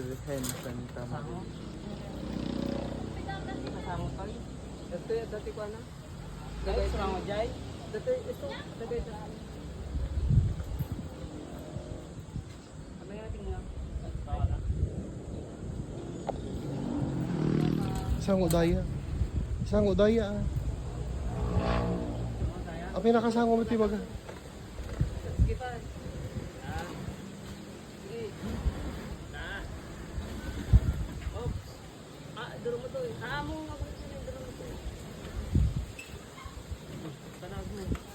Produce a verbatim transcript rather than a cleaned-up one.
Virgen Santa Maria. Masango kayo. Dati, dati ko na. Guys, wrong, Jai. Dati, ito, dati, dati. Ano yung ating nga? Sango daya. Sango daya. Ah. Ang pinakasango mo, tibaga. Sige pa. Ah. Sige. Ah. Oops. Ah, duro mo to eh. Ah, mo nga pala sila, duro mo to eh. Panago.